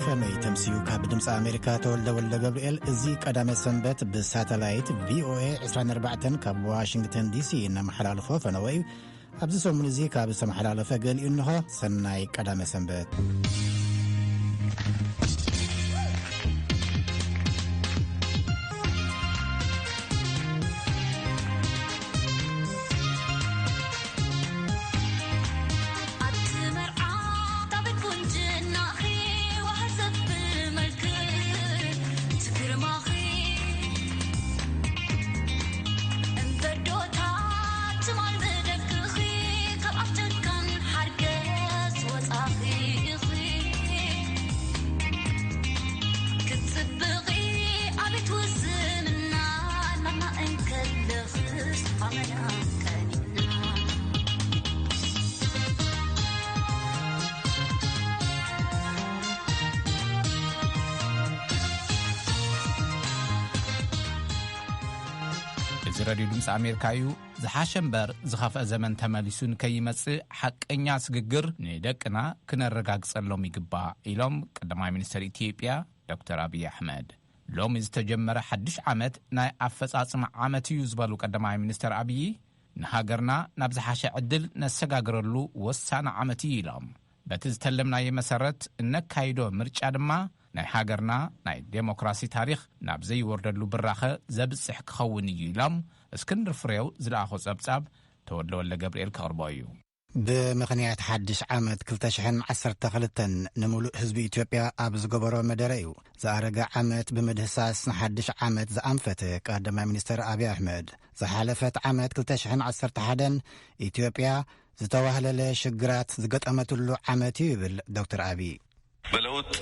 ከመይ ተምስዩ ካብ ድምፂ ኣሜሪካ ተወልደ ወልደ ገብርኤል። እዚ ቀዳመ ሰንበት ብሳተላይት ቪኦኤ ዕስራን ኣርባዕተን ካብ ዋሽንግተን ዲሲ እናመሓላልፎ ፈነወ እዩ። ኣብዚ ሰሙን እዚ ካብ ዝተመሓላለፈ ገሊኡ እንሆ። ሰናይ ቀዳመ ሰንበት። እዚ ሬድዮ ድምፂ ኣሜሪካ እዩ። ዝሓሸ እምበር ዝኸፍአ ዘመን ተመሊሱ ንከይመጽእ ሓቀኛ ስግግር ንደቅና ክነረጋግጸሎም ይግባእ ኢሎም ቀዳማይ ሚኒስትር ኢትዮጵያ ዶክተር ኣብይ ኣሕመድ። ሎሚ ዝተጀመረ ሓድሽ ዓመት ናይ ኣፈጻጽማ ዓመት እዩ ዝበሉ ቀዳማይ ሚኒስትር ኣብይ፣ ንሃገርና ናብ ዝሓሸ ዕድል ነሰጋግረሉ ወሳኒ ዓመት እዩ ኢሎም። በቲ ዝተለምናዮ መሰረት እነካይዶ ምርጫ ድማ ናይ ሃገርና ናይ ዴሞክራሲ ታሪኽ ናብ ዘይወርደሉ ብራኸ ዘብጽሕ ክኸውን እዩ ኢሎም እስክንድር ፍሬው ዝለኣኾ ጸብጻብ ተወልደ ወልደ ገብርኤል ከቕርቦ እዩ። ብምኽንያት ሓድሽ ዓመት ክልተ ሽሕን ዓሰርተ ክልተን ንምሉእ ህዝቢ ኢትዮጵያ ኣብ ዝገበሮ መደረ እዩ። ዝኣረገ ዓመት ብምድህሳስ ንሓድሽ ዓመት ዝኣንፈተ ቀዳማይ ሚኒስትር ኣብይ ኣሕመድ፣ ዝሓለፈት ዓመት ክልተ ሽሕን ዓሰርተ ሓደን ኢትዮጵያ ዝተዋህለለ ሽግራት ዝገጠመትሉ ዓመት እዩ ይብል ዶክተር ኣብይ። በለውጥ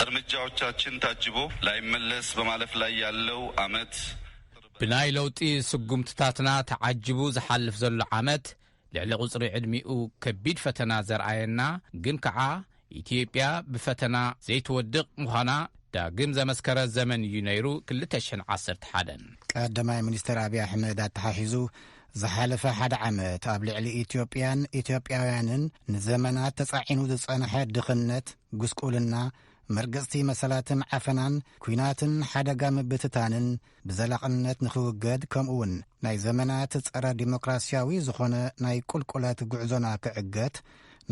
እርምጃዎቻችን ታጅቦ ላይመለስ በማለፍ ላይ ያለው ዓመት ብናይ ለውጢ ስጉምትታትና ተዓጅቡ ዝሓልፍ ዘሎ ዓመት፣ ልዕሊ ቁጽሪ ዕድሚኡ ከቢድ ፈተና ዘርኣየና፣ ግን ከኣ ኢትዮጵያ ብፈተና ዘይትወድቕ ምዃና ዳግም ዘመስከረ ዘመን እዩ ነይሩ ክልተ ሽሕን ዓሰርተ ሓደን። ቀዳማይ ሚኒስትር ኣብይ ኣሕመድ ኣተሓሒዙ፣ ዝሓለፈ ሓደ ዓመት ኣብ ልዕሊ ኢትዮጵያን ኢትዮጵያውያንን ንዘመናት ተጻዒኑ ዝጸንሐ ድኽነት፣ ጉስቁልና፣ መርገጽቲ መሰላትን ዓፈናን፣ ኲናትን ሓደጋ ምብትታንን ብዘላቕነት ንኽውገድ፣ ከምኡውን ናይ ዘመናት ጸረ ዲሞክራስያዊ ዝኾነ ናይ ቁልቁለት ጉዕዞና ክዕገት፣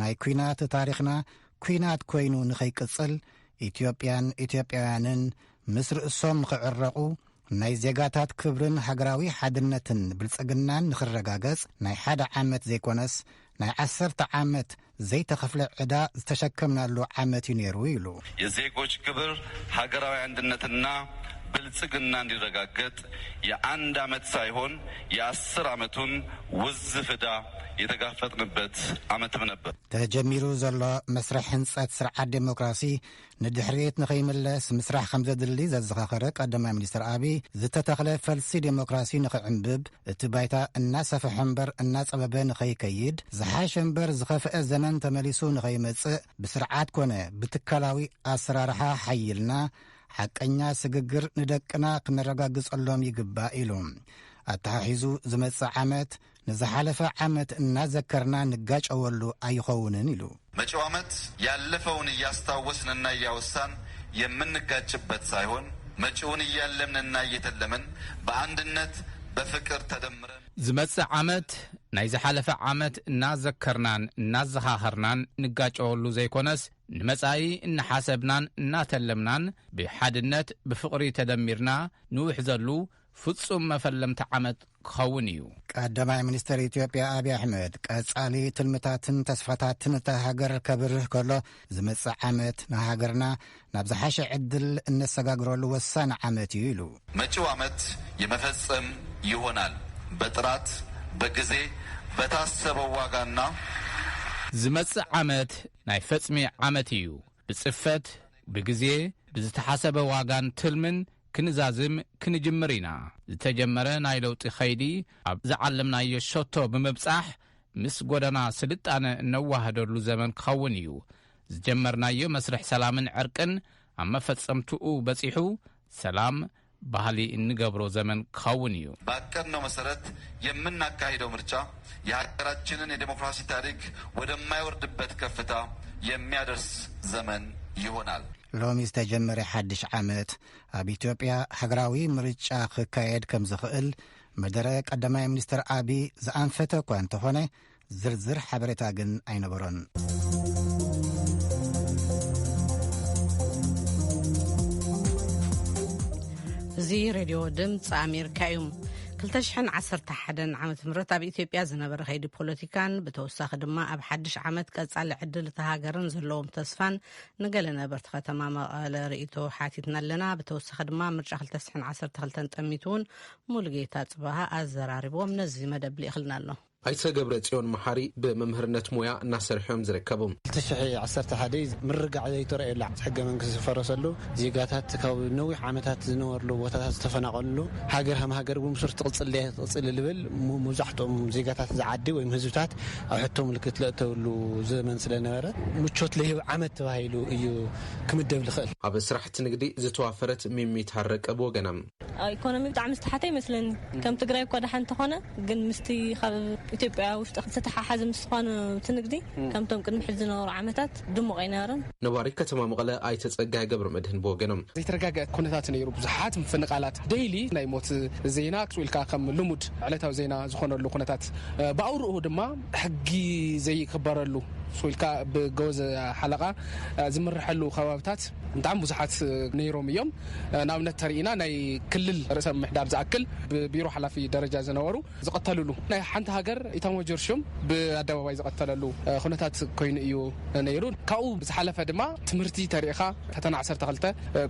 ናይ ኲናት ታሪኽና ኲናት ኮይኑ ንኸይቅጽል፣ ኢትዮጵያን ኢትዮጵያውያንን ምስ ርእሶም ንኽዕረቑ፣ ናይ ዜጋታት ክብርን ሃገራዊ ሓድነትን ብልጽግናን ንኽረጋገጽ፣ ናይ ሓደ ዓመት ዘይኮነስ ናይ ዓሰርተ ዓመት ዘይተኸፍለ ዕዳ ዝተሸከምናሉ ዓመት እዩ ነይሩ ኢሉ። የዜጎች ክብር፣ ሃገራዊ አንድነትና ብልጽግና እንዲረጋገጥ የአንድ ዓመት ሳይሆን የአስር ዓመቱን ውዝፍ ዕዳ የተጋፈጥንበት ዓመትም ነበር። ተጀሚሩ ዘሎ መስርሕ ህንጸት ስርዓት ዴሞክራሲ ንድሕሪት ንኸይምለስ ምስራሕ ከም ዘድሊ ዘዘኻኸረ ቀዳማይ ሚኒስትር ኣብይ፣ ዝተተኽለ ፈልሲ ዴሞክራሲ ንኽዕንብብ፣ እቲ ባይታ እናሰፍሐ እምበር እናጸበበ ንኸይከይድ፣ ዝሓሸ እምበር ዝኸፍአ ዘመን ተመሊሱ ንኸይመጽእ፣ ብስርዓት ኮነ ብትካላዊ ኣሰራርሓ ሓይልና፣ ሓቀኛ ስግግር ንደቅና ክነረጋግጸሎም ይግባእ ኢሉ። ኣተሓሒዙ፣ ዝመጽእ ዓመት ንዝሓለፈ ዓመት እናዘከርና ንጋጨወሉ ኣይኸውንን ኢሉ። መጪው ዓመት ያለፈውን እያስታወስንና እያወሳን የምንጋጭበት ሳይሆን፣ መጪውን እያለምንና እየተለምን በአንድነት በፍቅር ተደምረን ዝመጽእ ዓመት ናይ ዝሓለፈ ዓመት እናዘከርናን እናዘኻኸርናን ንጋጨወሉ ዘይኮነስ፣ ንመጻኢ እናሓሰብናን እናተለምናን ብሓድነት ብፍቕሪ ተደሚርና ንውሕዘሉ ፍጹም መፈለምታ ዓመት ክኸውን እዩ። ቀዳማይ ሚኒስትር ኢትዮጵያ ኣብይ ኣሕመድ ቀጻሊ ትልምታትን ተስፋታትን እታ ሃገር ከብርህ ከሎ፣ ዝመጽእ ዓመት ንሃገርና ናብ ዝሓሸ ዕድል እነሰጋግረሉ ወሳኒ ዓመት እዩ ኢሉ። መጪው ዓመት የመፈጸም ይሆናል። በጥራት፣ በጊዜ፣ በታሰበው ዋጋና ዝመጽእ ዓመት ናይ ፈጽሚ ዓመት እዩ። ብጽፈት፣ ብግዜ፣ ብዝተሓሰበ ዋጋን ትልምን ክንዛዝም ክንጅምር ኢና። ዝተጀመረ ናይ ለውጢ ኸይዲ ኣብ ዝዓለምናዮ ሸቶ ብምብጻሕ፣ ምስ ጎደና ስልጣነ እነዋህደሉ ዘመን ክኸውን እዩ። ዝጀመርናዮ መስርሕ ሰላምን ዕርቅን ኣብ መፈጸምትኡ በጺሑ፣ ሰላም ባህሊ እንገብሮ ዘመን ክኸውን እዩ። ባቀድነው መሰረት የምናካሂደው ምርጫ የሀገራችንን የዴሞክራሲ ታሪክ ወደማይወርድበት ከፍታ የሚያደርስ ዘመን ይሆናል። ሎሚ ዝተጀመረ ሓድሽ ዓመት ኣብ ኢትዮጵያ ሃገራዊ ምርጫ ክካየድ ከም ዝኽእል መደረ ቀዳማይ ሚኒስትር ኣቢ ዝኣንፈተ እኳ እንተኾነ፣ ዝርዝር ሓበሬታ ግን ኣይነበሮን። እዚ ሬድዮ ድምፂ ኣሜሪካ እዩ። ክልተ ሽሕን ዓሰርተ ሓደን ዓመተ ምህረት ኣብ ኢትዮጵያ ዝነበረ ከይዲ ፖለቲካን ብተወሳኺ ድማ ኣብ ሓድሽ ዓመት ቀጻሊ ዕድል እታ ሃገርን ዘለዎም ተስፋን ንገለ ነበርቲ ከተማ መቐለ ርእይቶ ሓቲትና ኣለና። ብተወሳኺ ድማ ምርጫ ክልተ ሽሕን ዓሰርተ ክልተን ጠሚቱ እውን ሙሉጌታ ጽባሃ ኣዘራሪብዎም ነዚ መደብ ልኢኽልና ኣሎ። ኣይተ ገብረ ጽዮን መሓሪ ብመምህርነት ሞያ እናሰርሑ እዮም ዝርከቡ። ክልተ ሽሕ ዓሰርተ ሓደ ምርግጋዕ ዘይተረእየሉ፣ ሕገ መንግስቲ ዝፈረሰሉ፣ ዜጋታት ካብ ነዊሕ ዓመታት ዝነበርሉ ቦታታት ዝተፈናቐልሉ፣ ሃገር ከም ሃገር እውን ብሱር ትቕጽል ድያ ትቕጽል ልብል ሙ-፣ መብዛሕትኦም ዜጋታት ዝዓዲ ወይም ህዝብታት ኣብ ሕቶ ምልክት ለእተውሉ ዘመን ስለነበረ፣ ምቾት ለይህብ ዓመት ተባሂሉ እዩ ክምደብ ዝኽእል። ኣብ ስራሕቲ ንግዲ ዝተዋፈረት ሚሚ ታረቀ ብወገና፣ ኢኮኖሚ ብጣዕሚ ዝተሓተ ይመስለኒ። ከም ትግራይ እኳ ደሓን እንተኾነ፣ ግን ምስቲ ካብ ኢትዮጵያ ውሽጢ ዝተተሓሓዘ ምስ ዝኾነ እቲ ንግዲ፣ ከምቶም ቅድሚ ሕዚ ዝነበሩ ዓመታት ድሙቕ ኣይነበረን። ነባሪ ከተማ መቐለ ኣይተ ጸጋይ ገብረ መድህን ብወገኖም፣ ዘይተረጋግአ ኩነታት ነይሩ። ብዙሓት ምፍንቓላት፣ ዴይሊ ናይ ሞት ዜና፣ ኢልካ ከም ልሙድ ዕለታዊ ዜና ዝኾነሉ ኩነታት፣ እ፣ ብኣውርኡ ድማ ሕጊ ዘይክበረሉ፣ ኢልካ ብገወዝ ሓለቓ፣ እ፣ ዝምርሐሉ ከባብታት ብጣዕሚ ብዙሓት ነይሮም እዮም። ንኣብነት ተሪኢና ናይ ክልል ርእሰ ምምሕዳር ዝኣክል ብቢሮ ሓላፊ ደረጃ ዝነበሩ ዝቐተልሉ፣ ናይ ሓንቲ ሃገር ኢታማጆር ሹም ብኣደባባይ ዝቐተለሉ ኩነታት ኮይኑ እዩ ነይሩ። ካብኡ ብዝሓለፈ ድማ ትምህርቲ ተሪኢኻ ፈተና ዓሰርተ ክልተ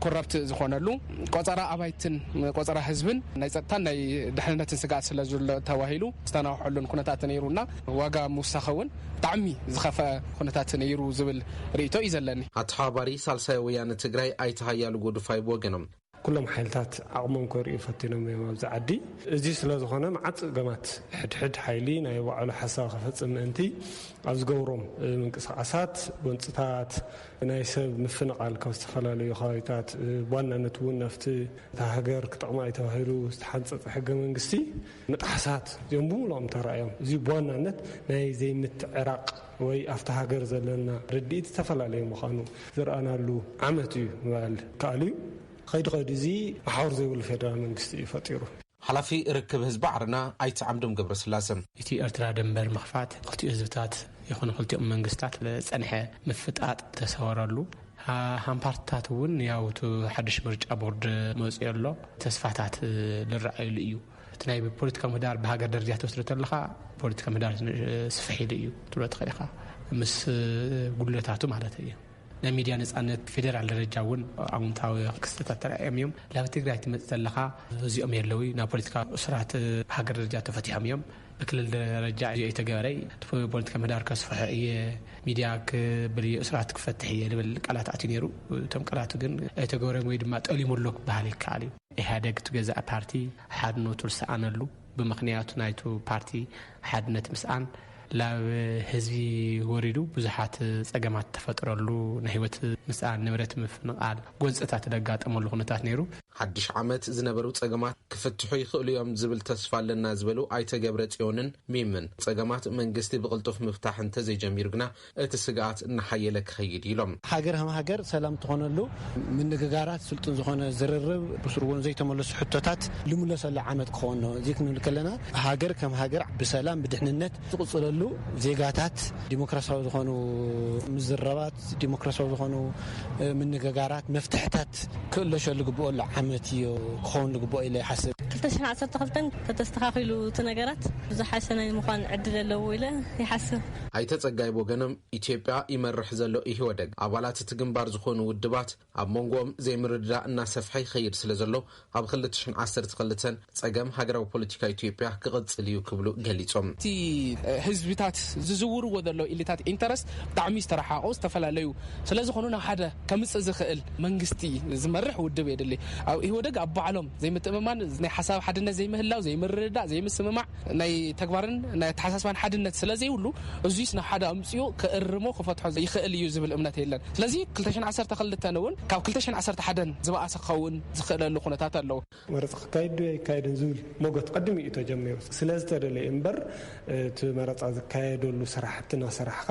ኮራፕት ዝኾነሉ፣ ቆጸራ ኣባይትን ቆጸራ ህዝብን ናይ ጸጥታን ናይ ድሕንነትን ስግኣት ስለ ዘሎ ተባሂሉ ዝተናውሐሉን ኩነታት ነይሩና ዋጋ ምውሳኸ እውን ብጣዕሚ ዝኸፍአ ኩነታት ነይሩ ዝብል ርእይቶ እዩ ዘለኒ። ኣተሓባባሪ ሳልሳይ ወያነ ትግራይ ኣይተ ሃያሉ ጎዱፋይ ብወገኖም፣ ኩሎም ሓይልታት ዓቕሞም ከርእዩ ፈቲኖም እዮም ኣብዚ ዓዲ። እዚ ስለ ዝኾነ መዓት ጸገማት፣ ሕድሕድ ሓይሊ ናይ ባዕሉ ሓሳብ ከፈጽም ምእንቲ ኣብ ዝገብሮም ምንቅስቓሳት፣ ጎንጽታት፣ ናይ ሰብ ምፍንቓል ካብ ዝተፈላለዩ ከባቢታት፣ ብዋናነት እውን ኣብቲ እታ ሃገር ክጠቕማ እዩ ተባሂሉ ዝተሓንጸጸ ሕገ መንግስቲ ምጥሓሳት እዚኦም ብምሉኦም ተራእዮም። እዚ ብዋናነት ናይ ዘይምትዕራቕ ወይ ኣብቲ ሃገር ዘለና ርድኢት ዝተፈላለየ ምዃኑ ዝረኣናሉ ዓመት እዩ ምባል ይከኣል እዩ። ከይዲ ከይዲ እዚ መሓውር ዘይብሉ ፌደራል መንግስቲ እዩ ፈጢሩ። ሓላፊ ርክብ ህዝቢ ዓረና ኣይተ ዓምዶም ገብረስላሰ፣ እቲ ኤርትራ ድንበር ምኽፋት ክልቲኡ ህዝብታት ይኹን ክልቲኦም መንግስታት ዝጸንሐ ምፍጣጥ ተሰወረሉ። ሃ-፣ ሃም ፓርትታት እውን ያው እቲ ሓድሽ ምርጫ ቦርድ መፅዮ ኣሎ፣ ተስፋታት ልረኣይሉ እዩ። እቲ ናይ ፖለቲካ ምህዳር ብሃገር ደረጃ ተወስዶ ተለኻ ፖለቲካ ምህዳር ስፍሕ ኢሉ እዩ ትብሎ ትኽእል ኢኻ፣ ምስ ጉድለታቱ ማለት እዩ። ናይ ሚድያ ነፃነት ፌዴራል ደረጃ እውን ኣውንታዊ ክስተታት ተራእዮም እዮም። ላብ ትግራይ ትመፅእ ዘለኻ እዚኦም የለዊ፣ ናብ ፖለቲካ እሱራት ሃገር ደረጃ ተፈቲሖም እዮም። ብክልል ደረጃ እዚኦ የተገበረይ እቲ ፖለቲካ ምህዳር ከስፍሖ እየ፣ ሚድያ ክብል እየ፣ እሱራት ክፈትሕ እየ ልብል ቃላት ኣትዩ ነይሩ። እቶም ቃላት ግን ኣይተገበረን ወይ ድማ ጠሊሙ ኣሎ ክበሃል ይከኣል እዩ። ኢህኣደግ እቲ ገዛእ ፓርቲ ሓድነቱ ዝሰኣነሉ፣ ብምኽንያቱ ናይቱ ፓርቲ ሓድነት ምስኣን ላብ ህዝቢ ወሪዱ ብዙሓት ጸገማት ተፈጥረሉ፣ ናይ ህይወት ምስኣን፣ ንብረት ምፍንቓል፣ ጎንጽታት ዘጋጠመሉ ኩነታት ነይሩ። ሓድሽ ዓመት ዝነበሩ ጸገማት ክፍትሑ ይኽእሉ እዮም ዝብል ተስፋ ኣለና ዝበሉ ኣይተ ገብረ ጽዮንን ሚምን፣ ጸገማት መንግስቲ ብቕልጡፍ ምፍታሕ እንተዘይጀሚሩ ግና እቲ ስግኣት እናሓየለ ክኸይድ ኢሎም። ሃገር ከም ሃገር ሰላም ትኾነሉ፣ ምንግጋራት፣ ስልጡን ዝኾነ ዝርርብ፣ ብስሩ እውን ዘይተመለሱ ሕቶታት ልምለሰሉ ዓመት ክኸውን ነው። እዚ ክንብል ከለና ሃገር ከም ሃገር ብሰላም ብድሕንነት ዝቕፅለሉ፣ ዜጋታት ዲሞክራሲያዊ ዝኾኑ ምዝረባት፣ ዲሞክራሲያዊ ዝኾኑ፣ እ፣ ምንግጋራት፣ መፍትሕታት ክእለሸሉ ግብኦ ኣሎ ዓመት እዩ ክኸውን ግብኦ ኢለ ይሓስብ። ክልተ ሽሕን ዓሰርተ ክልተን ተተስተኻኺሉ እቲ ነገራት ዝሓሸ ናይ ምዃን ዕድል ኣለዎ ኢለ ይሓስብ። ኣይተ ጸጋይ ብወገኖም፣ ኢትዮጵያ ይመርሕ ዘሎ ኢህወደግ ኣባላት እቲ ግንባር ዝኾኑ ውድባት ኣብ መንጎኦም ዘይምርድዳእ እናሰፍሐ ይኸይድ ስለ ዘሎ፣ ኣብ ክልተ ሽሕን ዓሰርተ ክልተን ጸገም ሃገራዊ ፖለቲካ ኢትዮጵያ ክቕጽል እዩ ክብሉ ገሊጾም። እቲ ህዝብታት ዝዝውርዎ ዘሎ ኢሊታት ኢንተረስት ብጣዕሚ ዝተረሓቑ፣ ዝተፈላለዩ ስለ ዝኾኑ፣ ናብ ሓደ ከምጽእ ዝኽእል መንግስቲ ዝመርሕ ውድብ የድሊ። ኣብ ኢህወደግ ኣብ ባዕሎም ዘይምትእምማን፣ ናይ ሓሳብ ሓድነት ዘይምህላው፣ ዘይምርድዳእ፣ ዘይምስምማዕ፣ ናይ ተግባርን ናይ ኣተሓሳስባን ሓድነት ስለ ዘይብሉ፣ እዙይስ ናብ ሓደ ኣምፅኡ ክእርሞ ክፈትሖ ይኽእል እዩ ዝብል እምነት የለን። ስለዚ ክልተ ሽሕን ዓሰርተ ክልተን እውን ካብ ክልተ ሽሕን ዓሰርተ ሓደን ዝበኣሰ ክኸውን ዝኽእለሉ ኩነታት ኣለዉ። መረፃ ክካየድ ዶ ኣይካየድን ዝብል ሞገት ቀድሚ እዩ ተጀሚሩ። ስለ ዝተደለየ እምበር፣ እቲ መረፃ ዝካየደሉ ስራሕቲ እናሰራሕካ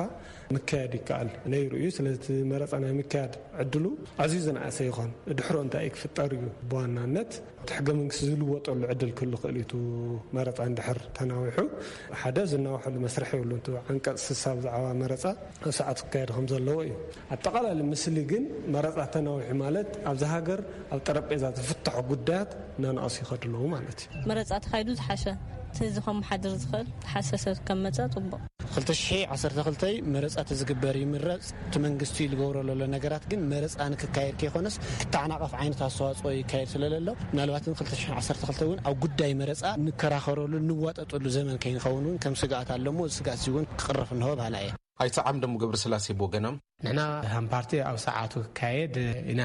ምክያድ ይከኣል ነይሩ እዩ። ስለዚ እቲ መረፃ ናይ ምክያድ ዕድሉ ኣዝዩ ዝነኣሰ ይኾን። ድሕሮ እንታይ እዩ ክፍጠር እዩ? ብዋናነት እቲ ሕገ መንግስቲ ዝልወጠሉ ዕድል ክህሉ ክእል እዩ። እቲ መረፃ እንድሕር ተናዊሑ ሓደ ዝናውሐሉ መስርሕ የብሉን። እቲ ዓንቀፅ ስሳ ብዛዕባ መረፃ ኣብ ሰዓቱ ክካየድ ከም ዘለዎ እዩ። ኣጠቓላሊ ምስሊ ግን መረፃ ተናዊሑ ማለት ኣብዚ ሃገር ኣብ ጠረጴዛ ዝፍትሑ ጉዳያት እናነኣሱ ይኸዱ ኣለዉ ማለት እዩ። መረፃ ተኻይዱ ዝሓሸ እቲ እዚ ከመሓድር ዝኽእል ዝሓሸ ሰብ ከም መፀ ፅቡቕ። ክልተ ሽሕ ዓሰርተ ክልተ መረፃ ተዝግበር ይምረፅ። እቲ መንግስቲ ዝገብሮ ዘሎ ነገራት ግን መረፃ ንክካየድ ከይኮነስ ክተዓናቐፍ ዓይነት ኣስተዋፅኦ ይካየድ ስለለሎ፣ ምናልባት ግን ክልተ ሽሕ ዓሰርተ ክልተ እውን ኣብ ጉዳይ መረፃ ንከራኸረሉ፣ ንዋጠጠሉ ዘመን ከይንኸውን እውን ከም ስግኣት ኣሎ እሞ፣ እዚ ስግኣት እዚ እውን ክቕረፍ እንሆ በሃላይ እየ። ኣይተ ዓምደሙ ገብረስላሴ ብወገኖም፣ ንሕና ከም ፓርቲ ኣብ ሰዓቱ ክካየድ ኢና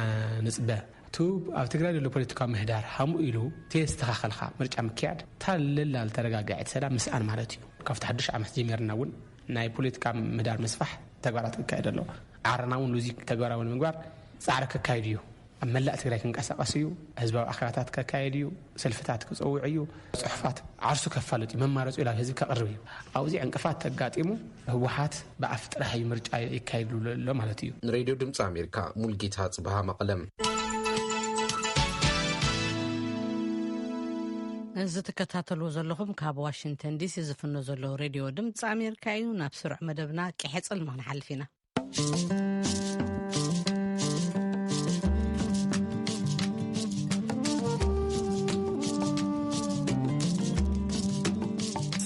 ንፅበ። እቲ ኣብ ትግራይ ዘሎ ፖለቲካዊ ምህዳር ሃምኡ ኢሉ ተየስተኻኸልካ ምርጫ ምክያድ፣ እታ ለላ ዝተረጋገዐት ሰላም ምስኣን ማለት እዩ። ካብቲ ሓዱሽ ዓመት ጀሚርና እውን ናይ ፖለቲካ ምህዳር ምስፋሕ ተግባራት ክካየድ ኣሎ። ዓረና እውን ነዚ ተግባራዊ ንምግባር ፃዕሪ ከካይድ እዩ። ኣብ መላእ ትግራይ ክንቀሳቐስ እዩ። ህዝባዊ ኣኼባታት ከካየድ እዩ። ሰልፍታት ክፀውዕ እዩ። ፅሑፋት ዓርሱ ከፋልጥ እዩ። መማረፂኡ ናብ ህዝቢ ከቕርብ እዩ። ኣብዚ ዕንቅፋት ተጋጢሙ ህወሓት ብኣፍ ጥራሕ እዩ ምርጫ ይካየድ ኣሎ ማለት እዩ። ንሬድዮ ድምፂ ኣሜሪካ፣ ሙልጌታ ጽብሃ፣ መቐለም። እዚ ትከታተልዎ ዘለኹም ካብ ዋሽንግተን ዲሲ ዝፍኖ ዘሎ ሬድዮ ድምፂ ኣሜሪካ እዩ። ናብ ስሩዕ መደብና ቅሐ ጽልሚ ክንሓልፍ ኢና።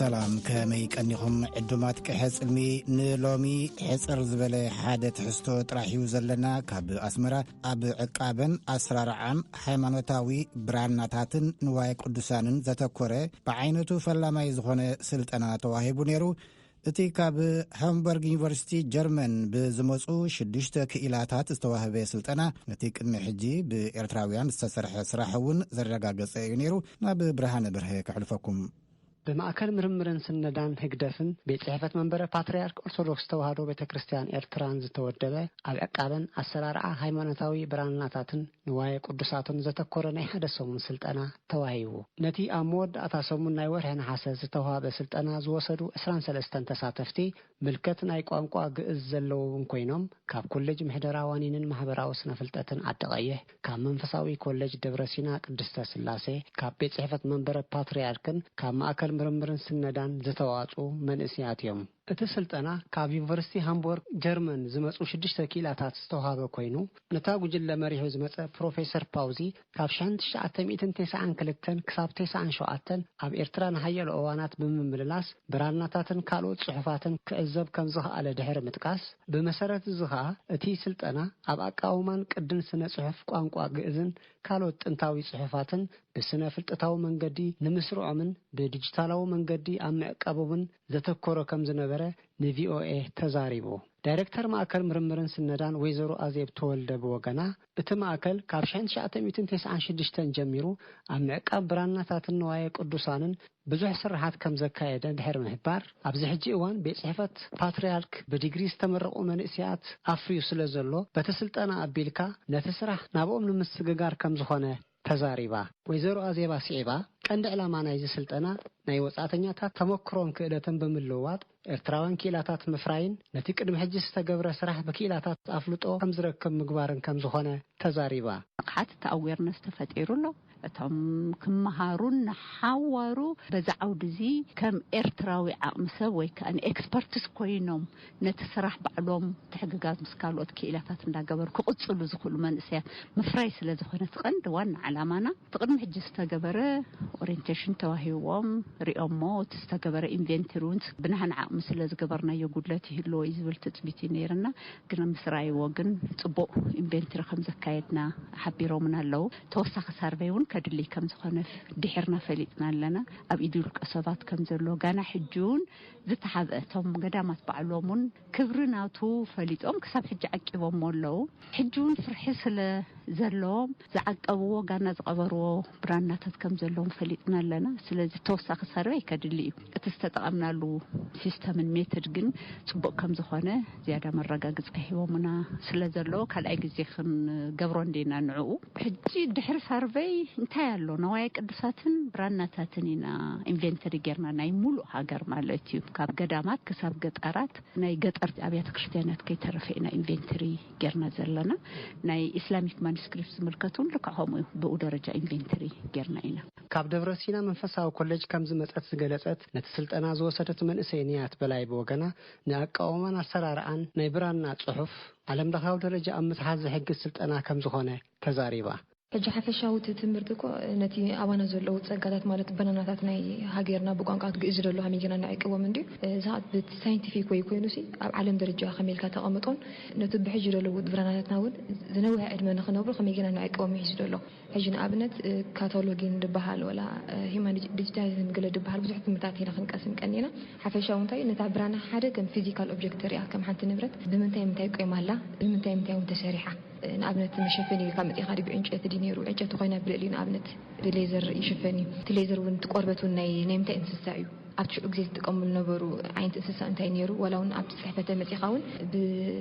ሰላም፣ ከመይ ቀኒኹም ዕዱማት ቅሐ ጽልሚ? ንሎሚ ሕጽር ዝበለ ሓደ ትሕዝቶ ጥራሕ እዩ ዘለና። ካብ ኣስመራ፣ ኣብ ዕቃበን ኣሰራርዓን ሃይማኖታዊ ብራናታትን ንዋየ ቅዱሳንን ዘተኮረ ብዓይነቱ ፈላማይ ዝኾነ ስልጠና ተዋሂቡ ነይሩ። እቲ ካብ ሃምበርግ ዩኒቨርሲቲ ጀርመን ብዝመጹ ሽዱሽተ ክኢላታት ዝተዋህበ ስልጠና፣ ነቲ ቅድሚ ሕጂ ብኤርትራውያን ዝተሰርሐ ስራሕ እውን ዘረጋገጸ እዩ ነይሩ። ናብ ብርሃነ በርሀ ከሕልፈኩም። ብማእከል ምርምርን ስነዳን ህግደፍን ቤት ጽሕፈት መንበረ ፓትርያርክ ኦርቶዶክስ ተዋህዶ ቤተ ክርስቲያን ኤርትራን ዝተወደበ፣ ኣብ ዕቃበን ኣሰራርዓ ሃይማኖታዊ ብራናታትን ንዋየ ቅዱሳትን ዘተኮረ ናይ ሓደ ሰሙን ስልጠና ተዋሂቡ። ነቲ ኣብ መወዳእታ ሰሙን ናይ ወርሒ ነሓሰ ዝተዋህበ ስልጠና ዝወሰዱ ዕስራን ሰለስተን ተሳተፍቲ፣ ምልከት ናይ ቋንቋ ግእዝ ዘለዎም ኮይኖም፣ ካብ ኮሌጅ ምሕደራ ዋኒንን ማሕበራዊ ስነ ፍልጠትን ዓዲ ቀይሕ፣ ካብ መንፈሳዊ ኮሌጅ ደብረ ሲና ቅድስተ ስላሴ፣ ካብ ቤት ጽሕፈት መንበረ ፓትርያርክን ካብ ማእከል ምርምርን ስነዳን ዝተዋጽኡ መንእሰያት እዮም። እቲ ስልጠና ካብ ዩኒቨርሲቲ ሃምቡርግ ጀርመን ዝመጹ ሽዱሽተ ክኢላታት ዝተዋሃበ ኮይኑ፣ ነታ ጉጅለ መሪሑ ዝመጸ ፕሮፌሰር ፓውዚ፣ ካብ ሽሕን ትሽዓተ ሚእትን ተስዓን ክልተን ክሳብ ተስዓን ሸውዓተን ኣብ ኤርትራ ንሓያሎ እዋናት ብምምልላስ ብራናታትን ካልኦት ጽሑፋትን ክዕዘብ ከም ዝኸኣለ ድሕሪ ምጥቃስ፣ ብመሰረት እዚ ኸኣ እቲ ስልጠና ኣብ ኣቃውማን ቅድን ስነ ጽሑፍ ቋንቋ ግእዝን ካልኦት ጥንታዊ ጽሑፋትን ብስነ ፍልጠታዊ መንገዲ ንምስርዖምን ብዲጂታላዊ መንገዲ ኣብ ምዕቃቦምን ዘተኮረ ከም ዝነበረ ንቪኦኤ ተዛሪቡ። ዳይሬክተር ማእከል ምርምርን ስነዳን ወይዘሮ ኣዜብ ተወልደ ብወገና፣ እቲ ማእከል ካብ ሽሕን ትሽዓተ ሚእትን ተስዓን ሽዱሽተን ጀሚሩ ኣብ ምዕቃብ ብራናታትን ንዋየ ቅዱሳንን ብዙሕ ስርሓት ከም ዘካየደ ድሕሪ ምሕባር፣ ኣብዚ ሕጂ እዋን ቤት ጽሕፈት ፓትርያርክ ብዲግሪ ዝተመረቑ መንእሰያት ኣፍርዩ ስለ ዘሎ፣ በቲ ስልጠና ኣቢልካ ነቲ ስራሕ ናብኦም ንምስግጋር ከም ዝኾነ ተዛሪባ። ወይዘሮ ኣዜብ ኣስዒባ፣ ቀንዲ ዕላማ ናይዚ ስልጠና ናይ ወጻእተኛታት ተመክሮን ክእለትን ብምልውዋጥ ኤርትራውያን ክኢላታት ምፍራይን ነቲ ቅድሚ ሕጂ ዝተገብረ ስራሕ ብክኢላታት ኣፍልጦ ከም ዝረክብ ምግባርን ከም ዝኾነ ተዛሪባ። ንቕሓት እቲ ኣዌርነስ ተፈጢሩ ኣሎ። እቶም ክመሃሩን ንሓዋሩ በዚ ዓውዲ እዚ ከም ኤርትራዊ ዓቕሚ ሰብ ወይ ከኣ ንኤክስፐርትስ ኮይኖም ነቲ ስራሕ ባዕሎም ምትሕግጋዝ ምስ ካልኦት ክኢላታት እንዳገበሩ ክቕጽሉ ዝኽእሉ መንእሰያት ምፍራይ ስለ ዝኾነ እቲ ቀንዲ ዋና ዓላማና። እቲ ቅድሚ ሕጂ ዝተገበረ ኦሪየንቴሽን ተዋሂብዎም ሪኦሞ፣ እቲ ዝተገበረ ኢንቨንተሪ እውን ብናህና ዓቕሚ ስለ ዝገበርናዮ ጉድለት ይህልዎ እዩ ዝብል ትጽቢት እዩ ነይርና። ግን ምስ ረኣይዎ ግን ጽቡቕ ኢንቨንተሪ ከም ዘካየድና ሓቢሮምና ኣለዉ። ተወሳኺ ሳርቨይ እውን ከድልይ ከም ዝኾነ ድሒርና ፈሊጥና ኣለና። ኣብ ኢድ ውልቀ ሰባት ከም ዘሎ ጋና ሕጂ እውን ዝተሓብአ፣ እቶም ገዳማት ባዕሎም እውን ክብሪ ናቱ ፈሊጦም ክሳብ ሕጂ ዓቂቦሞ ኣለዉ። ሕጂ እውን ፍርሒ ስለ ዘለዎም ዝዓቀብዎ ጋና ዝቐበርዎ ብራናታት ከም ዘለዎም ፈሊጥና ኣለና። ስለዚ ተወሳኺ ሰርቨይ ከድሊ እዩ። እቲ ዝተጠቐምናሉ ሲስተምን ሜተድ ግን ጽቡቕ ከም ዝኾነ ዝያዳ መረጋግጺ ሂቦምና ስለ ዘለዉ ካልኣይ ግዜ ክንገብሮ እንዲና ንዕኡ። ሕጂ ድሕሪ ሰርቨይ እንታይ ኣሎ? ነዋየ ቅዱሳትን ብራናታትን ኢና ኢንቨንተሪ ጌርና፣ ናይ ሙሉእ ሃገር ማለት እዩ። ካብ ገዳማት ክሳብ ገጠራት፣ ናይ ገጠር ኣብያተ ክርስቲያናት ከይተረፈ ኢና ኢንቨንተሪ ጌርና ዘለና። ናይ ኢስላሚክ ማኑስክሪፕት ዝምልከት እውን ልክዕ ከምኡ እዩ። ብኡ ደረጃ ኢንቨንተሪ ጌርና ኢና። ካብ ደብረ ሲና መንፈሳዊ ኮሌጅ ከም ዝመጸት ዝገለጸት፣ ነቲ ስልጠና ዝወሰደት መንእሰይ ንያት በላይ ብወገና፣ ንኣቃውማን ኣሰራርኣን ናይ ብራና ጽሑፍ ዓለም ለኻዊ ደረጃ ኣብ ምትሓዝ ዝሕግዝ ስልጠና ከም ዝኾነ ተዛሪባ። ሕጂ ሓፈሻዊ እቲ ትምህርቲ እኮ ነቲ ኣባና ዘለዉ ጸጋታት፣ ማለት ብራናታት ናይ ሃገርና ብቋንቋ ግእዝ ዘሎ ከመይ ጌርና ንዕቅቦም እንድዩ። እዚ ብቲ ሳይንቲፊክ ወይ ኮይኑሲ ኣብ ዓለም ደረጃ ከመይ ኢልካ ተቐምጦን ነቲ ብሕጂ ዘለዉ ብራናታትና እውን ዝነውሐ ዕድመ ንኽነብሩ ከመይ ጌርና ንዕቅቦም ይሕዝ ዘሎ። ሕጂ ንኣብነት፣ እ፣ ካታሎጊን ድበሃል ወላ፣ እ፣ ሂማን ዲጂ-፣ ዲጂታይዜሽን ገለ ድበሃል ብዙሕ ትምህርትታት ኢና ክንቀስም ቀኒና። ሓፈሻዊ እንታይ ነታ ብራና ሓደ ከም ፊዚካል ኦብጀክት ሪኣ፣ ከም ሓንቲ ንብረት ብምንታይ ምንታይ ቆይማ ኣላ፣ ብምንታይ ምንታይ እውን ተሰሪሓ። እ፣ ንኣብነት መሸፈኒ ኢልካ መጺኻ ድዩ ብዕንጨይቲ ድዩ ነይሩ? ዕንጨይቲ ኮይና ብልዕሊኡ ንኣብነት ብሌዘር ይሽፈን እዩ። እቲ ሌዘር እውን እቲ ቆርበት እውን ናይ፣ ናይ ምንታይ እንስሳ እዩ? ኣብቲ ሽዑ ግዜ ዝጥቀሙሉ ነበሩ ዓይነት እንስሳ እንታይ ነይሩ? ዋላ እውን ኣብቲ ጽሕፈተ መጺኻ እውን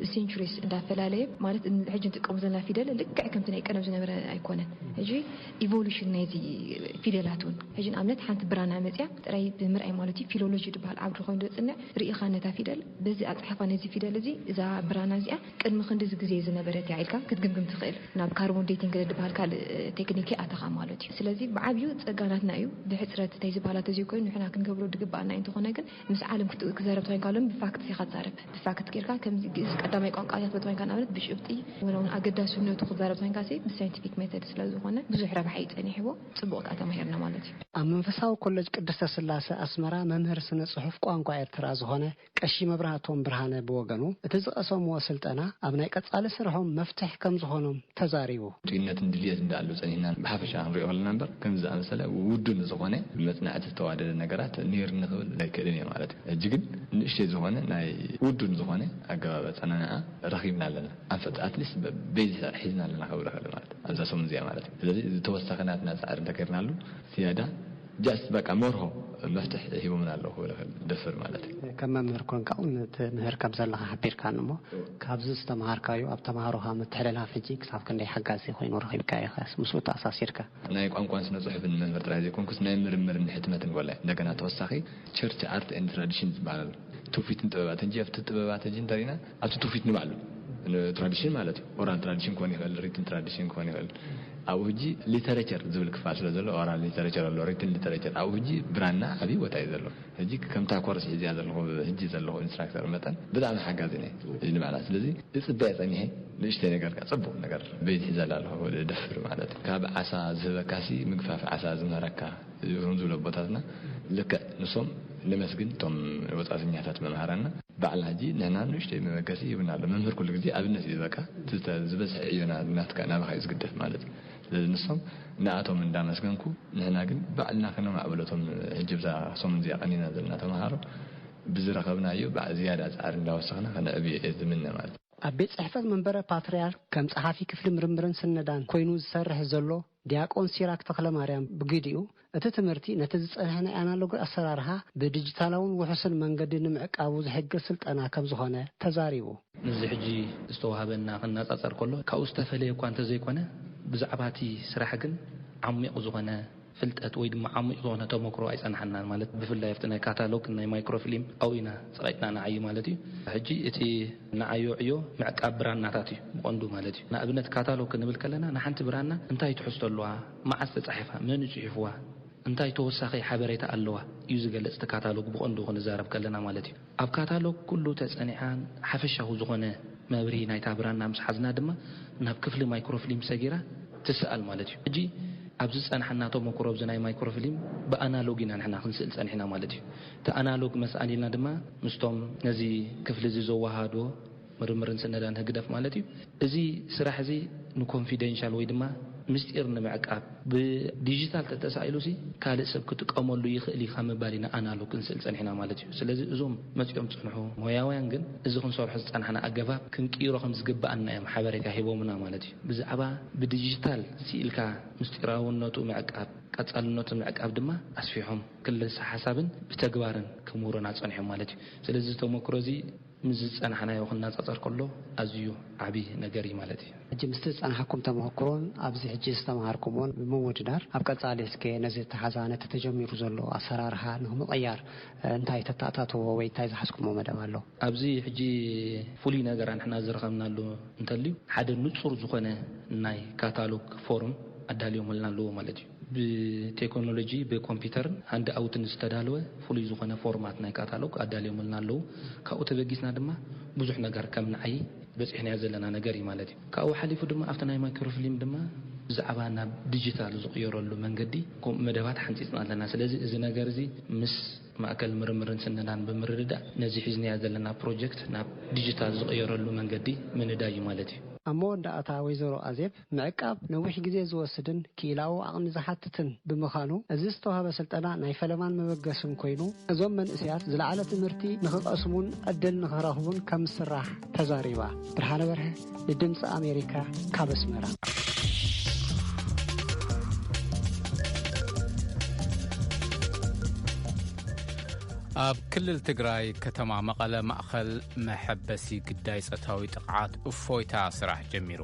ብሴንቹሪስ እንዳፈላለየ፣ ማለት ን-፣ ሕጂ ንጥቀሙ ዘለና ፊደል ልክዕ ከምቲ ናይ ቀደም ዝነበረ ኣይኮነን። ሕጂ ኢቮሉሽን ናይዚ ፊደላት እውን፣ ሕጂ ንኣብነት ሓንቲ ብራና መጽያ ጥራይ ብምርኣይ ማለት እዩ፣ ፊሎሎጂ ዝበሃል ዓውዲ ኮይኑ ዘጽንዕ ርኢኻ ነታ ፊደል በዚ ኣጽሓፋ ነዚ ፊደል እዚ፣ እዛ ብራና እዚኣ ቅድሚ ክንድዚ ግዜ ዝነበረት እያ ኢልካ ክትግምግም ትኽእል። ናብ ካርቦን ዴቲንግ ዝበሃል ካልእ ቴክኒክ ኣተኻ ማለት እዩ። ስለዚ ብዓብዩ ጸጋናትና እዩ። ብሕጽረት እንታይ ዝበሃላ ተዘይኮይኑ ንሕና ክንገብሮ ድግበኣና እዩ። እንተኾነ ግን ምስ ዓለም ክት-፣ ክዛረብ ተኮይንካ ሎም ብፋክት ኢኻ ትዛረብ። ብፋክት ጌርካ ከምዚ ግእዝ ቀዳማይ ቋንቋ እያ ክትብል ተኮይንካ ንኣብነት ብጭብጢ ወላ እውን ኣገዳስነቱ ክዛረብ ተኮይንካ ሲ ብሳይንቲፊክ ሜተድ ስለ ዝኾነ ብዙሕ ረብሓ እዩ ጸኒሕዎ። ጽቡቕ ከኣ ተማሂርና ማለት እዩ። ኣብ መንፈሳዊ ኮሌጅ ቅድስተ ስላሴ ኣስመራ መምህር ስነ ጽሑፍ ቋንቋ ኤርትራ ዝኾነ ቀሺ መብራህቶም ብርሃነ ብወገኑ፣ እቲ ዝቐሰምዎ ስልጠና ኣብ ናይ ቀጻሊ ስርሖም መፍትሕ ከም ዝኾኖም ተዛሪቡ። ርኡይነትን ድልየትን እንዳኣሉ ጸኒሕና ብሓፈሻ ክንሪኦ ከለና እምበር፣ ከምዚ ዝኣመሰለ ውዱን ዝኾነ መጽናዕቲ ዝተዋደደ ነገራት ነይሩ ንኽብል ኣይክእልን እየ ማለት እዩ። ሕጂ ግን ንእሽተይ ዝኾነ ናይ ውዱን ዝኾነ ኣገባብ ኣጸናንዓ ረኺብና ኣለና። ኣንፈት ኣትሊስት በይዚ ሒዝና ኣለና ክብል እኽእል ማለት እዩ። ኣብዛ ሰሙን እዚኣ ማለት እዩ። ስለዚ እዚ ተወሳኺ ናትና ጻዕሪ እንተገይርናሉ ዝያዳ ጃስት በቃ መርሆ መፍትሕ ሂቦምና ኣለዉ ክብል እኽእል ደፍር ማለት እዩ። ከም መምህር ኮንካ እውን ትምህር ከም ዘለኻ ሓቢርካኒ እሞ፣ እዎ። ካብዚ ዝተምሃርካዮ ኣብ ተምሃሮኻ ምትሕልላፍ ሕጂ ክሳብ ክንደይ ሓጋዚ ኮይኑ ረኺብካዮ ኢኻ? ምስኡ ተኣሳሲርካ። ናይ ቋንቋን ስነ ጽሑፍን መምህር ጥራይ ዘይኮንኩስ ናይ ምርምርን ሕትመትን ጎላይ። እንደገና ተወሳኺ ቸርች ኣርት ኤንድ ትራዲሽን ዝበሃል ኣሎ። ትውፊትን ጥበባትን እንጂ ኣብቲ ጥበባት ሕጂ እንተሪና ኣብቲ ትውፊት ንባዕሉ ትራዲሽን ማለት እዩ። ኦራል ትራዲሽን ክኾን ይኽእል፣ ሪትን ትራዲሽን ክኾን ይኽእል። ኣብኡ ሕጂ ሊተሬቸር ዝብል ክፋል ስለ ዘሎ ኦራል ሊተሬቸር ኣሎ፣ ሪትን ሊተሬቸር። ኣብኡ ሕጂ ብራና ዓብዪ ቦታ እዩ ዘሎ። ሕጂ ከምታ ኮርስ ሕዚያ ዘለኹ፣ ሕጂ ዘለኹ ኢንስትራክተር መጠን ብጣዕሚ ሓጋዚ ናይ ንባዕላ። ስለዚ እጽበያ ጸኒሐ ንእሽተይ ነገር ከኣ ጽቡቕ ነገር በይት ሒዘላ ኣለኹ ደፍር ማለት እዩ። ካብ ዓሳ ዝህበካሲ ምግፋፍ ዓሳ ዝምህረካ እዮም ዝብሉ ኣቦታትና። ልክዕ ንሶም ነመስግን እቶም ወጻእተኛታት መምሃራና። ባዕልና ሕጂ ንሕና ንእሽተይ መበገሲ ይብና ኣሎ። መምህር ኩሉ ግዜ ኣብነት እዩ ዝበቃ። እቲ ዝተ-፣ ዝበዝሐ ዕዮና ናትካ ናባኻ እዩ ዝግደፍ ማለት እዩ። ስለዚ ንሶም ንኣቶም እንዳመስገንኩ ንሕና ግን ባዕልና ከነማዕብሎ እቶም ሕጂ ብዛ ሰሙን እዚኣ ቀኒና ዘለና ተምሃሮ ብዝረኸብናዮ ባዕ-፣ ዝያዳ ጻዕሪ እንዳወሰኽና ከነዕብዮ እየ ዝምነ ማለት እዩ። ኣብ ቤት ጽሕፈት መንበረ ፓትርያርክ ከም ጸሓፊ ክፍሊ ምርምርን ስነዳን ኮይኑ ዝሰርሕ ዘሎ ዲያቆን ሲራክ ተኽለማርያም ብግዲኡ፣ እቲ ትምህርቲ ነቲ ዝጸንሐ ናይ ኣናሎግ ኣሰራርሓ ብዲጂታላውን ውሑስን መንገዲ ንምዕቃቡ ዝሕግዝ ስልጠና ከም ዝኾነ ተዛሪቡ። ምስዚ ሕጂ ዝተዋህበና ክነጻጸር ከሎ፣ ካብኡ ዝተፈለየ እኳ እንተዘይኮነ፣ ብዛዕባ እቲ ስራሕ ግን ዓሚቕ ዝኾነ ፍልጠት ወይ ድማ ዓሚቕ ዝኾነ ተመክሮ ኣይጸንሓናን። ማለት ብፍላይ ኣብቲ ናይ ካታሎግ ናይ ማይክሮፊልም ኣብኡ ኢና ጸቒጥና ንዓዪ ማለት እዩ። ሕጂ እቲ ንዓዮ ዕዮ ምዕቃብ ብራናታት እዩ ብቐንዱ ማለት እዩ። ንኣብነት ካታሎግ ክንብል ከለና ንሓንቲ ብራና እንታይ ትሕዝቶ ኣለዋ፣ መዓስ ተጻሒፋ፣ መን እዩ ጽሒፍዋ፣ እንታይ ተወሳኺ ሓበሬታ ኣለዋ እዩ ዝገልጽ እቲ ካታሎግ ብቐንዱ ክንዛረብ ከለና ማለት እዩ። ኣብ ካታሎግ ኩሉ ተጸኒዓን ሓፈሻዊ ዝኾነ መብርሂ ናይታ ብራና ምስ ሓዝና ድማ ናብ ክፍሊ ማይክሮፊልም ሰጊራ ትስኣል ማለት እዩ። ሕጂ ኣብዚ ዝጸንሓና ተመክሮ ኣብዚ ናይ ማይክሮፊልም ብኣናሎግ ኢና ንሕና ክንስእል ጸኒሕና ማለት እዩ። እቲ ኣናሎግ መስኣል ኢልና ድማ ምስቶም ነዚ ክፍሊ እዚ ዘወሃሃድዎ ምርምርን ስነዳን ህግደፍ ማለት እዩ። እዚ ስራሕ እዚ ንኮንፊደንሻል ወይ ድማ ምስጢር ንምዕቃብ ብዲጂታል ተተሳኢሉ ሲ ካልእ ሰብ ክጥቀመሉ ይኽእል እዩ ካብ ምባል ኢና ኣናሎግ ክንስእል ጸኒሕና ማለት እዩ። ስለዚ እዞም መጺኦም ዝጸንሑ ሞያውያን ግን እዚ ክንሰርሖ ዝጸናሕና ኣገባብ ክንቅይሮ ከም ዝግብኣና እዮም ሓበሬታ ሂቦምና ማለት እዩ። ብዛዕባ ብዲጂታል ስኢልካ ምስጢራውነቱ ምዕቃብ፣ ቀጻልነቱ ምዕቃብ ድማ ኣስፊሖም ክልሰ ሓሳብን ብተግባርን ክምህሩና ጸኒሖም ማለት እዩ። ስለዚ እዚ ተመክሮ እዚ ምስ ዝጸናሕናዮ ክነጻጸር ከሎ ኣዝዩ ዓቢ ነገር እዩ ማለት እዩ። ሕጂ ምስቲ ዝጸናሕኩም ተመክሮን ኣብዚ ሕጂ ዝተምሃርኩምዎን ብምውድዳር፣ ኣብ ቀጻሊ እስከ ነዚ ተሓዛ ነቲ ተጀሚሩ ዘሎ ኣሰራርሓ ንኽምቕያር፣ እ፣ እንታይ ተተኣታተዎ ወይ እንታይ ዝሓዝኩሞ መደብ ኣሎ? ኣብዚ ሕጂ ፍሉይ ነገር ኣንሕና ዝረኸብናሉ እንተልዩ፣ ሓደ ንጹር ዝኾነ ናይ ካታሎግ ፎርም ኣዳልዮምልና ኣለዎ ማለት እዩ። ብቴክኖሎጂ፣ ብኮምፒውተርን ሃንድ ኣውትን ዝተዳለወ ፍሉይ ዝኾነ ፎርማት ናይ ካታሎግ ኣዳልዮምልና ኣለዉ። ካብኡ ተበጊስና ድማ ብዙሕ ነገር ከም ንዓይ በጺሕናዮ ዘለና ነገር እዩ ማለት እዩ። ካብኡ ሓሊፉ ድማ ኣብቲ ናይ ማይክሮፊልም ድማ ብዛዕባ ናብ ዲጂታል ዝቕየረሉ መንገዲ ከምኡ መደባት ሓንጺጽና ኣለና። ስለዚ እዚ ነገር እዚ ምስ ማእከል ምርምርን ስነዳን ብምርድዳእ ነዚ ሒዝናዮ ዘለና ፕሮጀክት ናብ ዲጂታል ዝቕየረሉ መንገዲ ምንዳይ እዩ ማለት እዩ። ኣብ መወዳእታ ወይዘሮ ኣዜብ፣ ምዕቃብ ነዊሕ ግዜ ዝወስድን ክኢላዊ ዓቕሚ ዝሓትትን ብምዃኑ፣ እዚ ዝተዋህበ ስልጠና ናይ ፈለማን መበገስን ኮይኑ፣ እዞም መንእሰያት ዝለዓለ ትምህርቲ ንኽቐስሙን ዕድል ንኽረኽቡን ከም ዝስራሕ ተዛሪባ። ብርሃነ በርሀ ንድምፂ ኣሜሪካ ካብ ኣስመራ። ኣብ ክልል ትግራይ ከተማ መቐለ ማእኸል መሐበሲ ግዳይ ጾታዊ ጥቕዓት እፎይታ ስራሕ ጀሚሩ።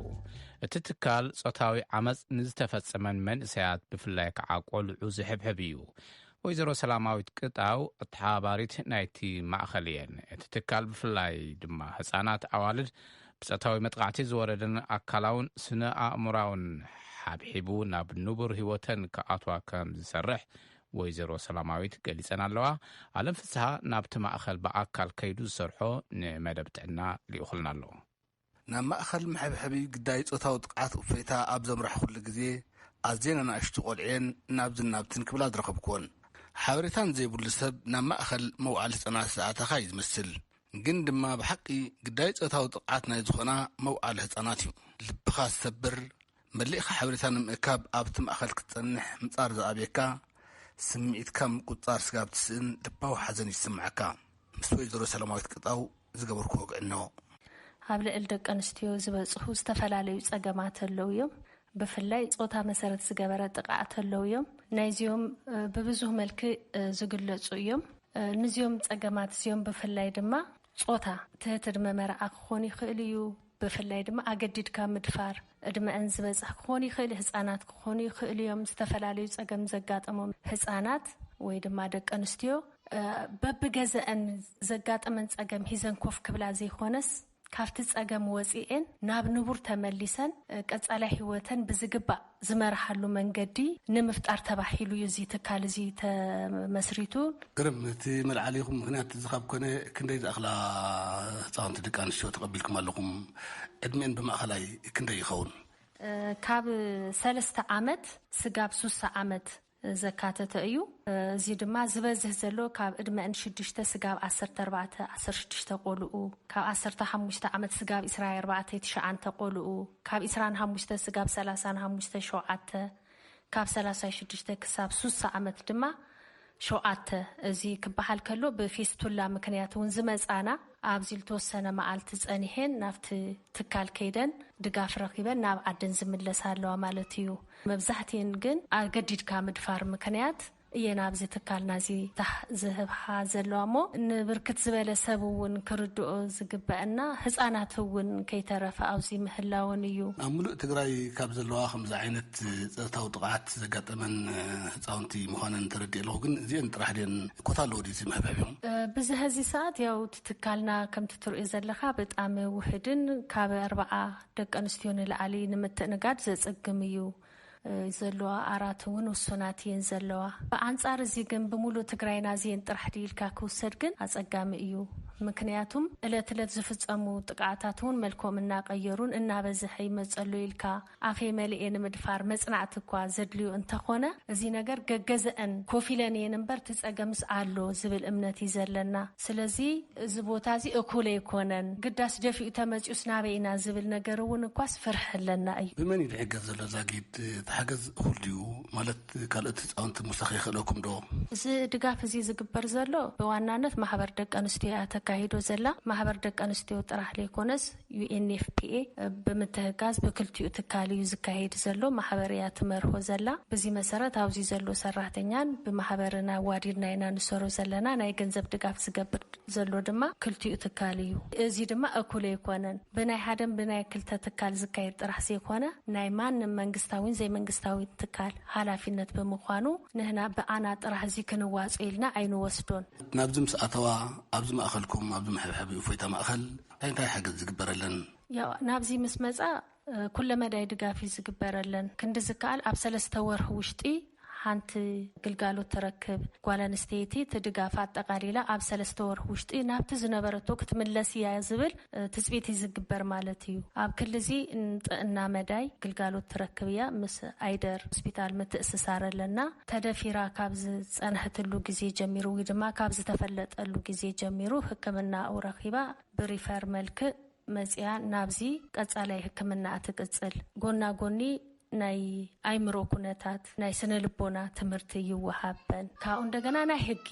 እቲ ትካል ጾታዊ ዓመጽ ንዝተፈጸመን መንእሰያት ብፍላይ ከዓ ቆልዑ ዝሕብሕብ እዩ። ወይዘሮ ሰላማዊት ቅጣው ኣተሓባባሪት ናይቲ ማእኸል እየን። እቲ ትካል ብፍላይ ድማ ህጻናት ኣዋልድ ብጾታዊ መጥቃዕቲ ዝወረደን ኣካላውን ስነ ኣእምራውን ሓብሒቡ ናብ ንቡር ህይወተን ክኣትዋ ከም ዝሰርሕ ወይዘሮ ሰላማዊት ገሊጸን ኣለዋ። ኣለም ፍስሃ ናብቲ ማእኸል ብኣካል ከይዱ ዝሰርሖ ንመደብ ጥዕና ልኢኹልና ኣሎ። ናብ ማእኸል መሐብሐቢ ግዳይ ጾታዊ ጥቕዓት እፎይታ ኣብ ዘምራሕኹሉ ግዜ፣ ኣዝየን ኣናእሽቱ ቆልዑ እየን ናብዝን ናብትን ክብላ ዝረኸብኩወን። ሓበሬታን ዘይብሉ ሰብ ናብ ማእኸል መውዓሊ ህጻናት ዝኣተኻ እዩ ዝመስል። ግን ድማ ብሓቂ ግዳይ ጾታዊ ጥቕዓት ናይ ዝኾና መውዓሊ ህጻናት እዩ። ልብኻ ዝሰብር፣ መሊእኻ ሓበሬታ ንምእካብ ኣብቲ ማእኸል ክትጸንሕ ምጻር ዝኣብየካ፣ ስምዒትካ ምቁጽጻር ስጋብ ትስእን ልባዊ ሓዘን ይስምዓካ። ምስ ወይዘሮ ሰላማዊት ቅጣው ዝገበርኩዎ ግዕኖ። ኣብ ልዕሊ ደቂ ኣንስትዮ ዝበጽሑ ዝተፈላለዩ ጸገማት ኣለዉ እዮም። ብፍላይ ጾታ መሰረት ዝገበረ ጥቕዓት ኣለዉ እዮም። ናይዚኦም፣ እ፣ ብብዙህ መልክእ፣ እ፣ ዝግለጹ እዮም። እ፣ ንዚኦም ጸገማት እዚኦም ብፍላይ ድማ ጾታ ትህቲ ዕድመ መርዓ ክኾን ይኽእል እዩ። ብፍላይ ድማ ኣገዲድካ ምድፋር፣ ዕድመአን ዝበጽሕ ክኾን ይኽእል፣ ህጻናት ክኾኑ ይኽእሉ እዮም። ዝተፈላለዩ ጸገም ዘጋጠሞም ህጻናት ወይ ድማ ደቂ ኣንስትዮ፣ እ፣ በብገዘአን ዘጋጠመን ጸገም ሂዘን ኮፍ ክብላ ዘይኮነስ፣ ካብቲ ጸገም ወጺኤን ናብ ንቡር ተመሊሰን፣ እ፣ ቀጻላይ ህይወተን ብዝግባእ ዝመርሓሉ መንገዲ ንምፍጣር ተባሂሉ እዩ እዚ ትካል እዚ ተመስሪቱ። ግርም፣ እቲ መልዓሊኹም ምኽንያት እዚ ካብ ኮነ ክንደይ ዝኣኽላ ህጻውንቲ ደቂ ኣንስትዮ ተቐቢልኩም ኣለኹም? ዕድሜን ብማእኸላይ ክንደይ ይኸውን? እ፣ ካብ ሰለስተ ዓመት ስጋብ ሱሳ ዓመት ዘካተተ እዩ። እዚ ድማ ዝበዝህ ዘሎ ካብ ዕድመአን ሽዱሽተ ስጋብ ዓሰርተ ኣርባዕተ፣ ዓሰርተ ሽዱሽተ ቆልኡ፣ ካብ ዓሰርተ ሓሙሽተ ዓመት ስጋብ ዕስራን ኣርባዕተን፣ ትሽዓተ ቆልኡ፣ ካብ ዕስራን ሓሙሽተ ስጋብ ሰላሳን ሓሙሽተ ሸውዓተ፣ ካብ ሰላሳ ሽዱሽተ ክሳብ ሱሳ ዓመት ድማ ሸውዓተ። እዚ ክበሃል ከሎ ብፌስቱላ ምክንያት እውን ዝመጻና ኣብዚ ዝተወሰነ መዓልቲ ጸኒሐን ናብቲ ትካል ከይደን ድጋፍ ረኺበን ናብ ዓደን ዝምለሳ ኣለዋ ማለት እዩ። መብዛሕትኤን ግን ኣገዲድካ ምድፋር ምክንያት እየን ኣብዚ ትካልና እዚ ታሕ ዝህብሓ ዘለዋ እሞ፣ ንብርክት ዝበለ ሰብ እውን ክርድኦ ዝግበአና፣ ህጻናት እውን ከይተረፈ ኣብዚ ምህላውን እዩ። ኣብ ምሉእ ትግራይ ካብ ዘለዋ ከምዚ ዓይነት ጾታዊ ጥቕዓት ዘጋጠመን ህጻውንቲ ምዃነን ተረዲእ ኣለኹ። ግን እዚአን ጥራሕ ድየን ኮታ ኣለዎ ድዩ እዚ መሕብሐቢ? እ፣ ብዝሐዚ ሰዓት ያው እቲ ትካልና ከምቲ ትርእዮ ዘለኻ ብጣዕሚ ውሕድን ካብ ኣርባዓ ደቂ ኣንስትዮ ንላዕሊ ንምትእንጋድ ዘጸግም እዩ። እ፣ ዘለዋ ኣራት እውን ውሱናት እየን ዘለዋ። ብኣንጻር እዚ ግን ብምሉእ ትግራይና እዚአን ጥራሕ ድዩ ኢልካ ክውሰድ ግን ኣጸጋሚ እዩ። ምክንያቱም ዕለት ዕለት ዝፍጸሙ ጥቃዓታት እውን መልክኦም እናቀየሩን እናበዝሐ ይመጸሉ ኢልካ ኣፈይ መሊኤ ንምድፋር መጽናዕቲ እኳ ዘድልዩ እንተኾነ፣ እዚ ነገር ገገዘአን ኮፍ ኢለን እየን እምበር፣ እቲ ጸገምስ ኣሎ ዝብል እምነት እዩ ዘለና። ስለዚ እዚ ቦታ እዚ እኩል ኣይኮነን፣ ግዳስ ደፊኡ ተመጺኡስ ናበይ ኢና ዝብል ነገር እውን እኳስ ፍርሒ ኣለና እዩ። ብመን እዩ ዝሕገዝ ዘሎ? ዛጊድ እቲ ሓገዝ እኹል ድዩ? ማለት ካልኦት ህፃውንቲ ምውሳኽ የኽእለኩም ዶ? እዚ ድጋፍ እዚ ዝግበር ዘሎ ብዋናነት ማሕበር ደቂ ኣንስትዮ እያ ካሂዶ ዘላ ማሕበር ደቂ ኣንስትዮ ጥራሕ ዘይኮነስ፣ ዩ ኤን ኤፍ ፒ ኤ ብምትህጋዝ ብክልቲኡ ትካል እዩ ዝካሄድ ዘሎ። ማሕበር እያ ትመርሆ ዘላ። በዚ መሰረት ኣብዚ ዘሎ ሰራሕተኛን ብማሕበርና ዋዲድና ኢና ንሰሮ ዘለና። ናይ ገንዘብ ድጋፍ ዝገብር ዘሎ ድማ ክልቲኡ ትካል እዩ። እዚ ድማ እኩል ኣይኮነን። ብናይ ሓደን ብናይ ክልተ ትካል ዝካየድ ጥራሕ ዘይኮነ፣ ናይ ማንም መንግስታዊን ዘይመንግስታዊን ትካል ሓላፊነት ብምዃኑ፣ ንህና ብኣና ጥራሕ እዚ ክንዋጾ ኢልና ኣይንወስዶን። ናብዚ ምስ ኣተዋ፣ ኣብዚ ማእኸልኩም፣ ኣብዚ መሐብሐቢ እፎይታ ማእኸል እንታይ እንታይ ሓገዝ ዝግበረለን? ያው ናብዚ ምስ መጻ፣ እ፣ ኩለ መዳይ ድጋፍ እዩ ዝግበረለን። ክንዲ ዝከኣል ኣብ ሰለስተ ወርሒ ውሽጢ ሓንቲ ግልጋሎት ትረክብ ጓል ኣንስተይቲ፣ እቲ ድጋፍ ኣጠቓሊላ ኣብ ሰለስተ ወርሒ ውሽጢ ናብቲ ዝነበረቶ ክትምለስ እያ ዝብል፣ እ፣ ትጽቢት እዩ ዝግበር ማለት እዩ። ኣብ ክሊ እዚ ንጥዕና መዳይ ግልጋሎት ትረክብ እያ። ምስ ኣይደር ሆስፒታል ምትእስሳር ኣለና። ተደፊራ ካብ ዝጸንሐትሉ ግዜ ጀሚሩ ወይ ድማ ካብ ዝተፈለጠሉ ግዜ ጀሚሩ ሕክምናኡ ረኺባ ብሪፈር መልክዕ መጽያ ናብዚ ቀጻላይ ሕክምና ትቅጽል። ጎና ጎኒ ናይ ኣይምሮ ኩነታት ናይ ስነ ልቦና ትምህርቲ ይወሃበን። ካብኡ እንደገና ናይ ሕጊ፣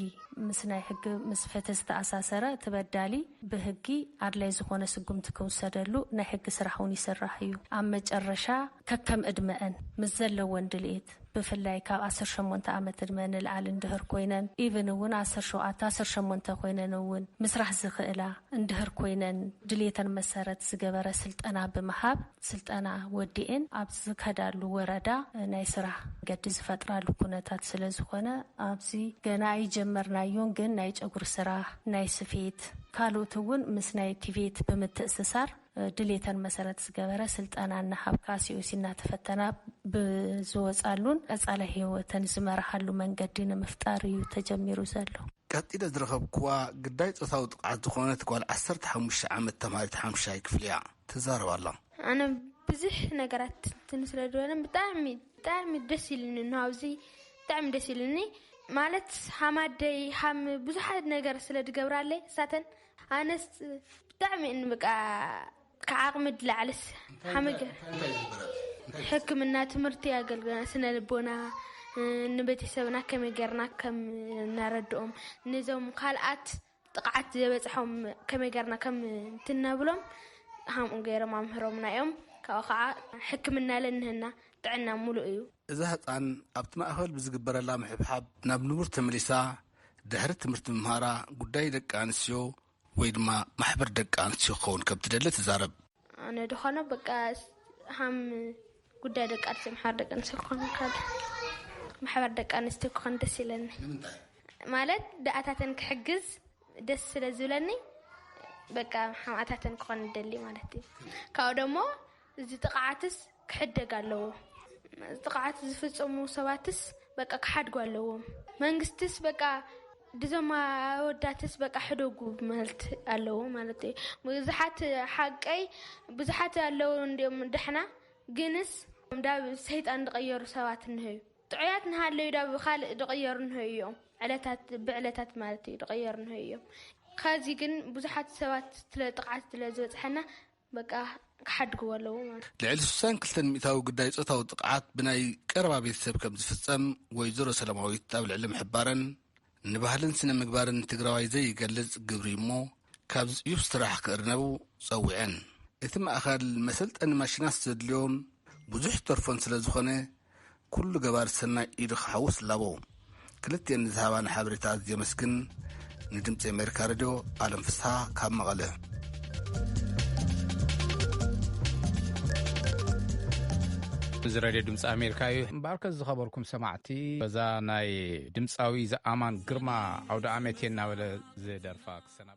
ምስ ናይ ሕጊ፣ ምስ ፍትሒ ዝተኣሳሰረ፣ ተበዳሊ ብሕጊ ኣድላይ ዝኾነ ስጉምቲ ክውሰደሉ ናይ ሕጊ ስራሕ እውን ይስራሕ እዩ። ኣብ መጨረሻ ከከም ዕድመአን ምስ ዘለወን ድልኤት፣ ብፍላይ ካብ ዓሰርተ ሸሞንተ ዓመት ዕድመ ንልዓል እንድህር ኮይነን፣ ኢቭን እውን ዓሰርተ ሸውዓተ፣ ዓሰርተ ሸሞንተ ኮይነን እውን ምስራሕ ዝኽእላ እንድህር ኮይነን፣ ድልየተን መሰረት ዝገበረ ስልጠና ብምሃብ፣ ስልጠና ወዲኤን ኣብ ዝከዳሉ ወረዳ ናይ ስራሕ መገዲ ዝፈጥራሉ ኩነታት ስለ ዝኾነ፣ ኣብዚ ገና ኣይጀመርናዮን፣ ግን ናይ ጨጉሪ ስራሕ፣ ናይ ስፌት፣ ካልኦት እውን ምስ ናይ ቲቬት ብምትእስሳር ድሌተን መሰረት ዝገበረ ስልጠና እናሃብካ፣ ሲኦሲ እናተፈተና ብዝወጻሉን ቀጻሊ ህይወተን ዝመርሓሉ መንገዲ ንምፍጣር እዩ ተጀሚሩ ዘሎ። ቀጺለ ዝረኸብክዋ ግዳይ ጾታዊ ጥቕዓት ዝኾነት ጓል ዓሰርተ ሓሙሽተ ዓመት ተማሃሪት ሓሙሻይ ክፍሊ እያ። ትዛረብ ኣላ። ኣነ ብዙሕ ነገራት እንትን ስለ ዝበለን ብጣዕሚ፣ ብጣዕሚ ደስ ኢሉኒ። ንኣብዚ ብጣዕሚ ደስ ኢሉኒ። ማለት ሃም ኣደይ፣ ሃም ብዙሓት ነገር ስለ ዝገብራለይ እሳተን፣ ኣነስ ብጣዕሚ እን በቃ ካብ ዓቕሚ ድላዕልስ ሓመገ ሕክምና፣ ትምህርቲ፣ ኣገልግሎት ስነ ልቦና፣ ንቤተሰብና ከመይ ጌርና ከም እናረድኦም፣ ነዞም ካልኣት ጥቕዓት ዝበጽሖም ከመይ ጌርና ከም እንትነብሎም ሃምኡ ገይሮም ኣምህሮምና እዮም። ካብኡ ከዓ ሕክምና ለንህና ጥዕና ሙሉእ እዩ። እዛ ህፃን ኣብቲ ማእኸል ብዝግበረላ ምሕብሓብ ናብ ንቡር ተመሊሳ ድሕሪ ትምህርቲ ምምሃራ ጉዳይ ደቂ ኣንስትዮ ወይ ድማ ማሕበር ደቂ ኣንስትዮ ክኸውን ከም ትደሊ ትዛረብ። ኣነ ድኾነ በቃ ሃም ጉዳይ ደቂ ኣንስትዮ፣ ማሕበር ደቂ ኣንስትዮ ክኾን ካብ ማሕበር ደቂ ኣንስትዮ ክኾን ደስ ይለኒ። ንምንታይ? ማለት ደኣታተን ክሕግዝ ደስ ስለ ዝብለኒ በቃ ሃምኣታተን ክኾን ደሊ ማለት እዩ። ካብኡ ደሞ እዚ ጥቕዓትስ ክሕደግ ኣለዎ። እዚ ጥቕዓት ዝፍጽሙ ሰባትስ በቃ ክሓድጉ ኣለዎም። መንግስትስ በቃ ድዞም ኣወዳትስ በቃ ሕደጉ ማለት ኣለዎ ማለት እዩ። ብዙሓት ሓቀይ ብዙሓት ኣለዉ እንዲኦም ደሕና ግንስ ዳብ ሰይጣን ዝቐየሩ ሰባት እንሀዩ። ጥዑያት ንሃለዩ ዳብ ካልእ ዝቐየሩ እንሀዩ እዮም። ዕለታት ብዕለታት ማለት እዩ ዝቐየሩ እንሀዩ እዮም። ከዚ ግን ብዙሓት ሰባት ስለ ጥቕዓት ስለ ዝበጽሐና በቃ ክሓድግዎ ኣለዎ ማለት እዩ። ልዕሊ ስሳን ክልተን ሚእታዊ ጉዳይ ጾታዊ ጥቕዓት ብናይ ቀረባ ቤተሰብ ከም ዝፍጸም ወይዘሮ ሰላማዊት ኣብ ልዕሊ ምሕባረን፣ ንባህልን ስነ ምግባርን ትግራዋይ ዘይገልጽ ግብሪ እሞ ካብ ጽዩፍ ስራሕ ክእርነቡ ጸዊዐን። እቲ ማእኸል መሰልጠኒ ማሽናት ዘድልዮን ብዙሕ ተርፎን ስለ ዝኾነ ኩሉ ገባር ሰናይ ኢዱ ክሓውስ እላቦ። ክልቲኤን ንዝሃባና ሓበሬታ ኣዝየ የመስግን። ንድምፂ ኣሜሪካ ሬድዮ ኣለም ፍስሃ ካብ መቐለ። እዚ ሬድዮ ድምፂ ኣሜሪካ እዩ። እምበኣርከ ዝኸበርኩም ሰማዕቲ፣ በዛ ናይ ድምፃዊ ዘኣማን ግርማ ኣውደ ኣመት እየ እናበለ ዝደርፋ ክሰናብ